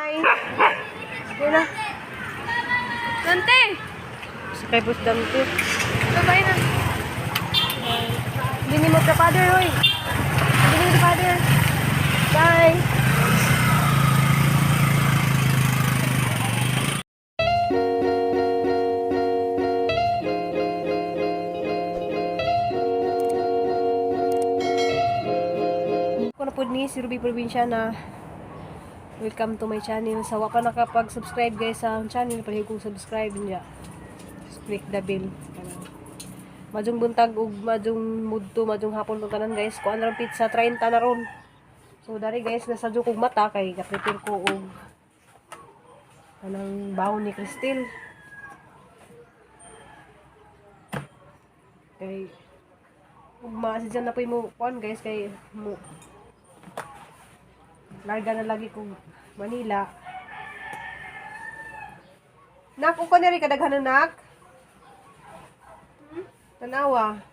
Bye. Yun na. Dante! Sakay po si Dante. Bye-bye na. Bini mo ka father, hoy. Bini mo ka father. Bye. Ako na po ni si Ruby Provinciana. Welcome to my channel. Sa wa pa nakapag-subscribe guys sa akong channel, palihog kong subscribe niya. Just click the bell. Majong buntag ug majong mudto, majong hapon tong tanan guys. Kuan ra pizza 30 na ron. So dari guys, nasa kog mata kay ga-prepare ko og kanang bawon ni Cristel. Kay ugma si na po mo kuan guys kay mo larga na lagi kog Manila. Nak, uko na rin kadaghanan nak. Tanawa.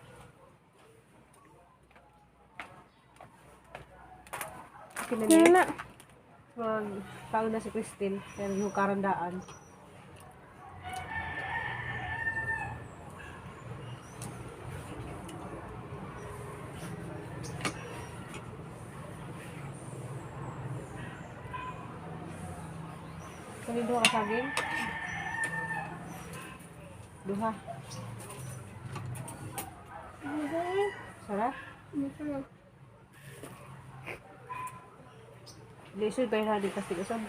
Okay na niya. Na. Mag kaon na si Christine. Pero yung karandaan. Kani duha ka saging? Duha. Sarap? Lisod pa yun di kasi usab.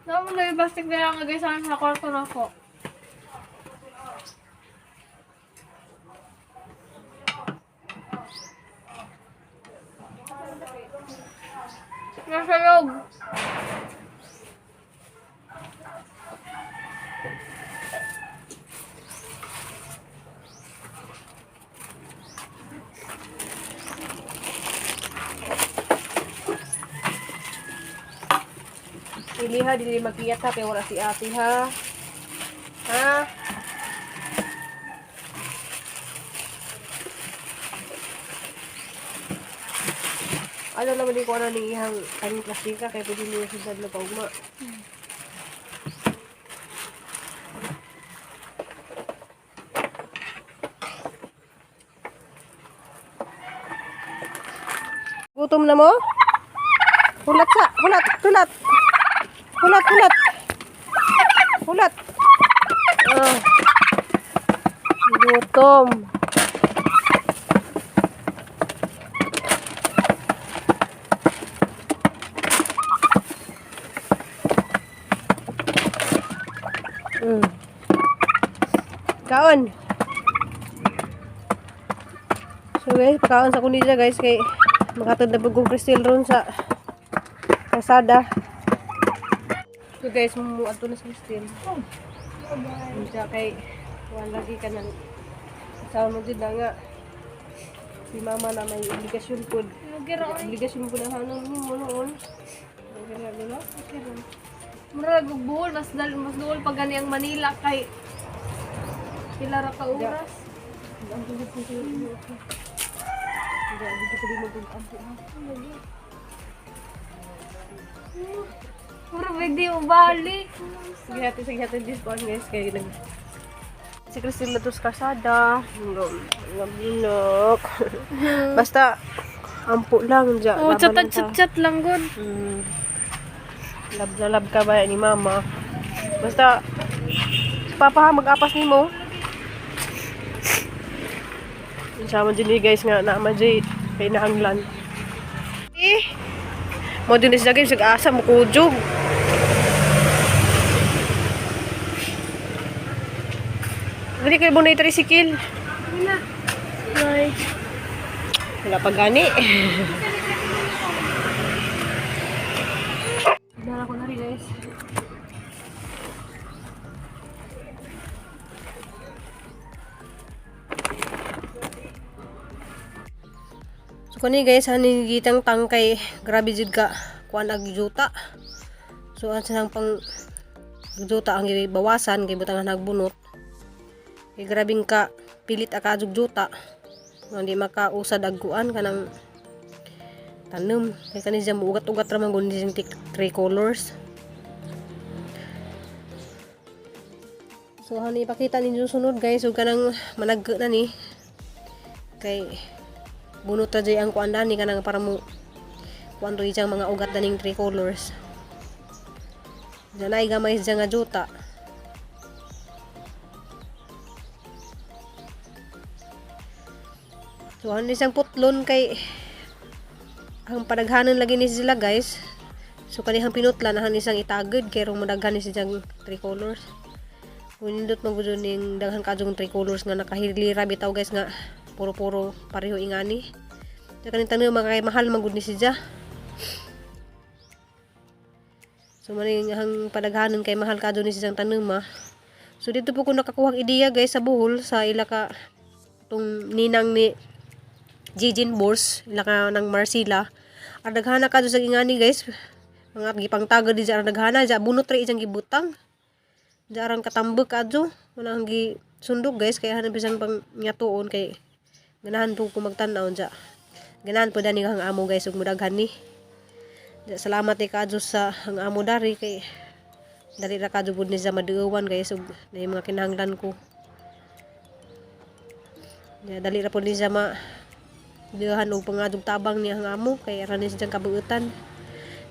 Naman na yung plastic na lang guys sa akin sa kwarto na ako. Nasa loob. Ili ha, dili magkiyat ha, kay wala si ate ha. Ha? Ano naman din ko ano ni ihang kaning plastika kay pwede niyo sudad na paugma. Gutom na mo? Hulat sa, hulat, hulat. Hulat, hulat. Hulat. Ah. Gutom. Kaon. So guys, pakaon sa kunija guys kay makatod na pud kong Crystal ron sa kalsada. So guys, mumuadto na sa Crystal. Unsa kay wala lagi ka nang asawa mo jud na nga. Si mama na may obligasyon pud. Obligasyon pud ang hanong nimo noon. Okay na gino? Murag og buhol, mas dal mas duol pa gani ang Manila kay pila ra ka oras. Ang tugod po siya. Hindi, dito ko din mag-ampo ha. Murag hindi mo balik. Sige natin this one guys kay nag si Christine Latos Casada. Ngabinok. Basta ampo lang dyan. Oh, Laban chat lang chat ta. chat lang gud. Love na love ka ba ni mama? Basta si papa ha, mag-apas nimo. Sama dyan eh, guys nga na jay kay naanglan. Eh, mo din siya guys, asa mo kujog. Dili kay mo na tricycle. Bye. Wala pa gani. Dala ko na rin guys. So kani guys, hani gitang tangkay grabe jud ka kuan ag juta. So ang sanang pang juta ang gibawasan kay butangan nagbunot. Kay grabing ka pilit aka jug juta. Nga di makausad ag kuan kanang Tanom kay kani siya muugat-ugat ra man gud ni siyang tricolors. So hani ipakita ninyo sunod guys, ug kanang managge na ni kay bunot ra jay ang kuan dani kanang para mo kuan ro ijang mga ugat daning tricolors. Diyan ay gamay siya nga juta. So ano siyang putlon kay ang padaghanan lagi ni sila guys. So kanihang pinutlan nahan isang itagod kay rong madaghan ni siyang tricolors. Unindot man gud ning daghan kaadtong tricolors nga nakahilira bitaw guys nga puro-puro pareho ingani. Sa kaning tanom mga kay mahal man gud ni siya. So maning ang padaghanan kay mahal kadto ni siyang tanom ah. So dito po ko nakakuha ang ideya guys sa Bohol sa ila ka tong ninang ni Jijin Bors, ila ka ng Marcila. Ang daghana kadto sa ingani guys. Mga gipangtagad di ang daghana, ja bunot ra ijang gibutang. Jarang katambak kadto, wala ang gi sundog guys kaya hanap isang pang ngatuon kay ganahan po ko magtan-aw ja. Ganahan po dani ang amo guys ug mudaghan ni. Ja, salamat ni kadto sa ang amo dari kay dali ra kadto pud ni sa maduawan guys ug na mga kinahanglan ko. Ja, dali ra pud ni sa ma dihan og pangadog tabang niya ang amo kay ara ni siyang kabuutan.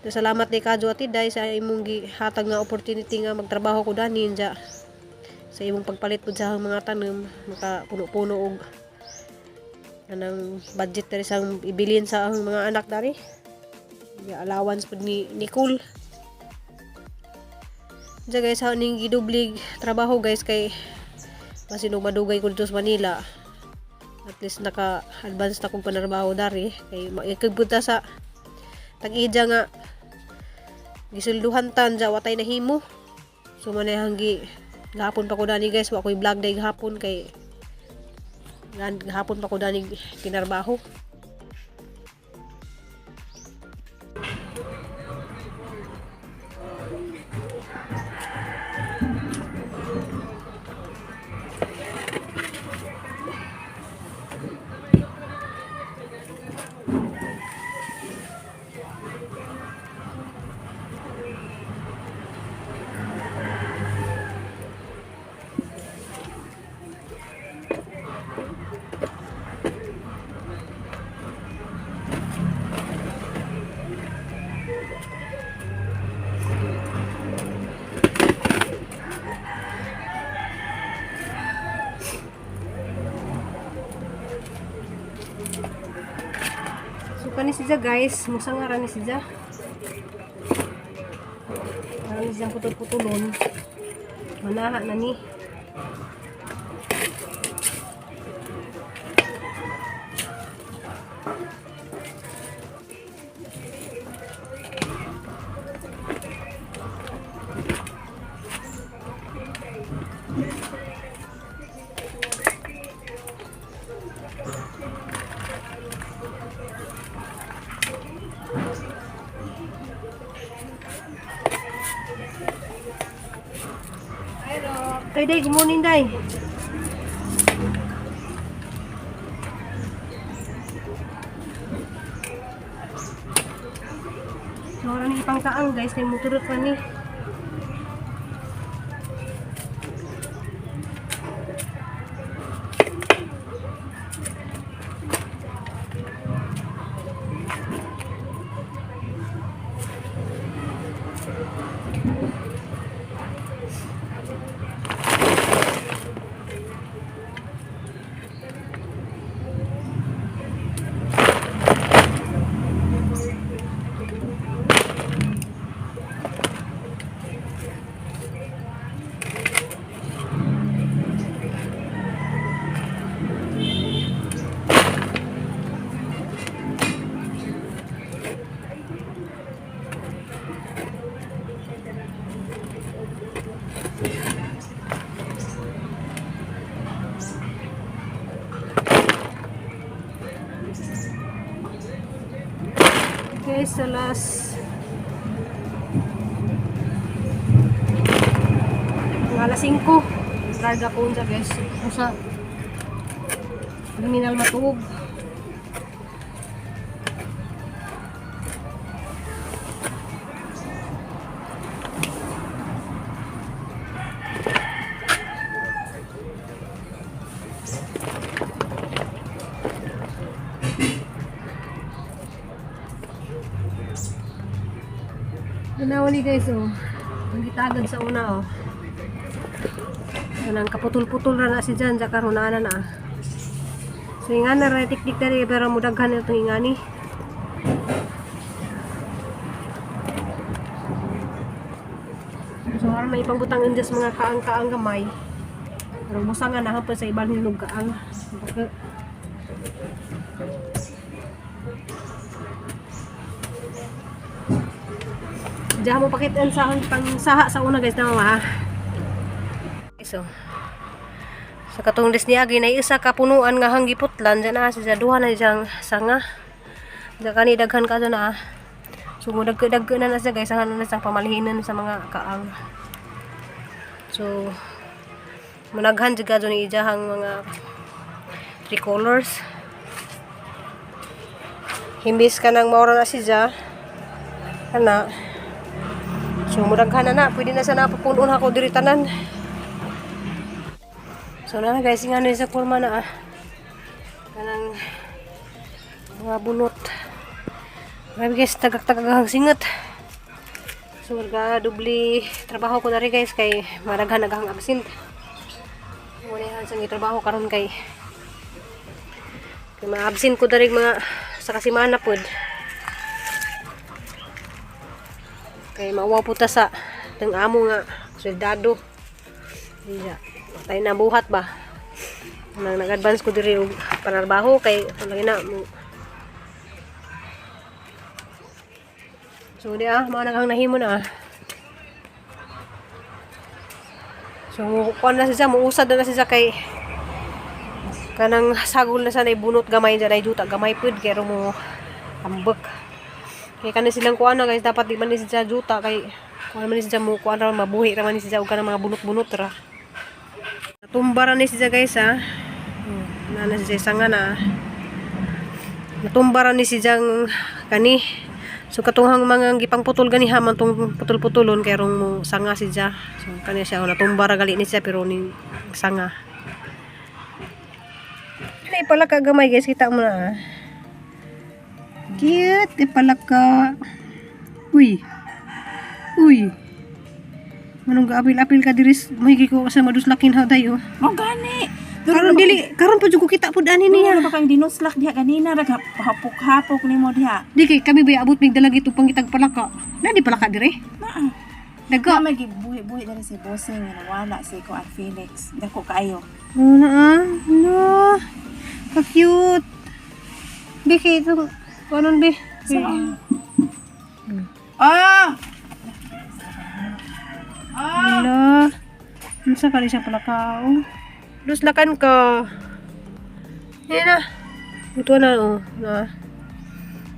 So, salamat ni Kadyo Ate Day sa imong gihatag nga opportunity nga magtrabaho ko dani ja sa imong pagpalit pud sa mga tanom maka puno-puno og anang budget diri sa ibilin sa ang mga anak dari. Ya, allowance pud ni Nicole. Ja guys, ha ning gidublig trabaho guys kay basin og madugay ko dito sa Manila. At least naka-advance na kong panarbaho dari kay maikagpunta sa tag-ija nga gisulduhan tan ja watay nahimo. So man hanggi gahapon pa ko dani guys, wa koy vlog day gahapon kay gahapon pa ko dani kinarbaho. So kani siya guys, musanga ra ni siya. Ara ni siyang putol-putulon. Manaha na ni. Kay Day, good morning Day. So, ara ni ipangkaang guys, kay muturot pa ni. Guys, alas mga alas 5. Larga ko unsa guys. Usa terminal matuog. Tanawa ni guys, oh. Ang gitagad sa una, oh. Kanang kaputol-putol ra na si Jan, ja karon na na. So ingana ra tiktik diri pero mudaghan na itong ingani. So aron may ipangbutang injas mga kaang-kaang gamay. Pero musa nga na sa ibang hinog kaang. Diyan mo pakitaan sa pang saha sa una, guys, na mama. So, sa katong des niya na isa ka punuan nga hanggiputlan diyan na siya duha na siyang sanga. Diyan kani daghan ka dyan na. So mo dagko na na siya, guys, ang ano na siyang pamalihinan sa mga kaang. So munaghan jud ka dyan ijahang mga tricolors. Himbis ka nang maura na siya. Ana. So muraghan na na, pwede na sana papunon ako diri tanan. So na na guys, nga sa kurma na ah. Kanang mga bunot. Grabe guys, tagak-tagak ang singot. So ga dubli trabaho ko na rin, guys, kay maraghan naghang absent. Muna yan sa trabaho karon kay kay ma-absent ko dari mga sa kasimana pod. Kay mawa po ta sa tang amo nga soldado. Iya. Tayo na buhat ba? Nang nag-advance ko diri og panarbaho kay lagi na mo. So di ah, mao na kang nahimo na ah. So kuan na siya, muusad na na siya kay kanang sagol na sana ibunot gamay dyan ay juta gamay pud kay mo ambak. Kay kanin silang kuan na, guys, dapat di man ni siya juta kay kuan man ni siya mo kuan ra mabuhi ra man ni siya og kanang mga bunot-bunot ra. Natumba ra ni siya, guys, ah. Na na siya sanga na. Natumba ra ni siya kani. So katuhang mga gipangputol gani ha man tong putol-putulon kay rong mo sanga siya. So kani siya, oh, natumba ra gali ni siya pero ni sanga. Ay pala ka gamay, guys, kita mo na. Ah. Cute, eh palaka. Uy. Uy. Manong gaapil-apil ka diris, mahigi ko sa maduslakin ha dayo. Mo gani. Karon dili, karon pa jud ko kita pud ani niya. Niya ba kang dinuslak diha ganina ra hapok-hapok nimo diha. Di kay kami ba abot mig dalag ito pangitag palaka. Na di palaka dire. Naa. Daga. Na may gibuhi-buhi diri si Bossing nga nawala si ko at Felix. Dako kaayo. Oh, na ah. No. Ka cute. Bi kay itong kanon bi. Ah! Hala. Unsa ka siya palaka oh. Duslakan ka. Yan na. Ito na oh. Na.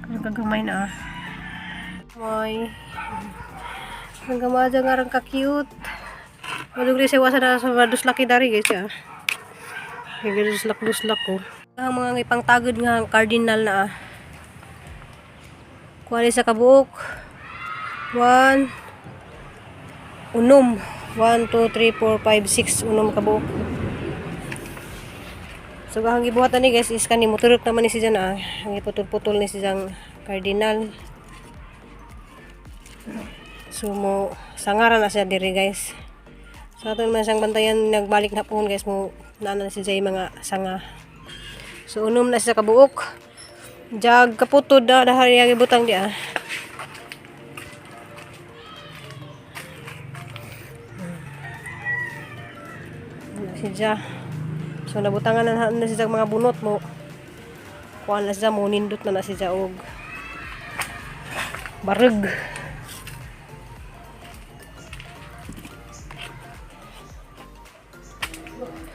Ang na ah. May. Ang gamay dyan nga ka cute. Madugli siya wasa na sa maduslaki dari, guys, ah. Duslak-duslak ko. Ang mga ipangtagod nga cardinal na ah. Kuha sa kabuok. 1 unom. 1, 2, 3, 4, 5, 6 unom kabuok. So ang gibuhat ni, guys, is kani moturok naman ni siya na ang iputol-putol ni siyang cardinal. So mo sangara na siya diri, guys. So ato naman siyang bantayan nagbalik na pohon, guys, mo naa na siya mga sanga. So unom na siya kabuok. Jag kaputod na dahil yung ibutang di ah. Na siya. So nabutangan na, na siya mga bunot mo. Kuan na siya mo nindot na na siya og barag.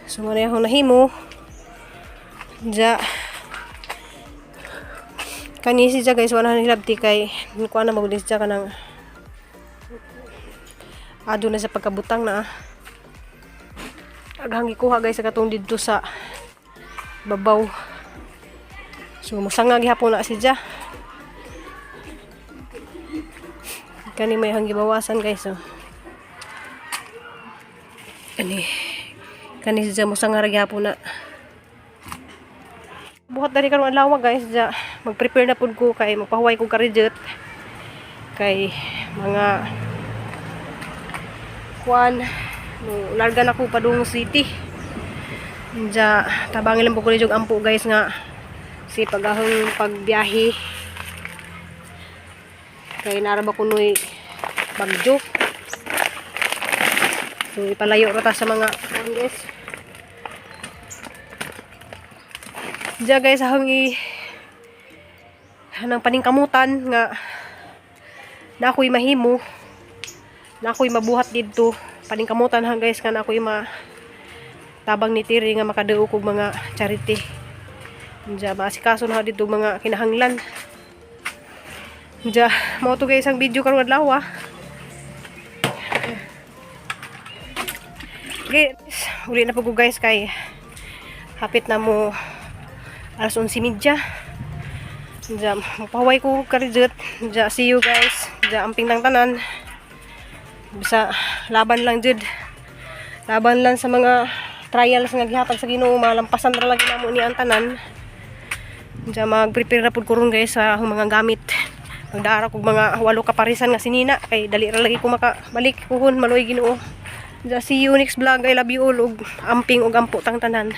So muna akong nahimo. Ja. Kani siya, guys, wala na hilabti kay kuan na magudis siya kanang ado na sa pagkabutang na ah. Aghang gikuha, guys, sa katong didto sa babaw. So musanga gihapon na siya. Kani may hang gibawasan, guys, oh. Kani kani siya musanga ra gihapon na. Buhat dali karon adlaw, guys, ja. Mag-prepare na pud ko kay magpahuway ko karidjot. Kay mga kuan no, larga na ko padung city. Diya, tabangin lang po ko ni ampo, guys, nga si pagahong pagbiyahe kay naraba kunoy bagyo. So ipalayo ra ta sa mga kuan, guys. Diya, guys, ahong i ng paningkamutan nga na ako'y mahimo, na ako'y mabuhat didto. Paningkamutan ha, guys, nga na ako'y ma tabang ni Tiri nga makaduo kog mga charity. Diya, maasikaso na dito mga kinahanglan. Diya, mao to, guys, ang video karong adlaw ah. Guys, uli na po ko, guys, kay hapit na mo alas 11:30. Diya, mapaway ko karijut. Diya, see you, guys. Diya, amping lang tanan. Bisa, laban lang jud. Laban lang sa mga trials nga gihatag sa Ginoo, malampasan ra lagi namo ni ang tanan. Diya, mag-prepare na pud ko ron, guys, sa akong mga gamit. Magdara kog mga walo ka parisan nga sinina kay dali ra lagi ko makabalik puhon, maluoy Ginoo. Diya, see you next vlog. I love you all ug amping ug ampo tang tanan.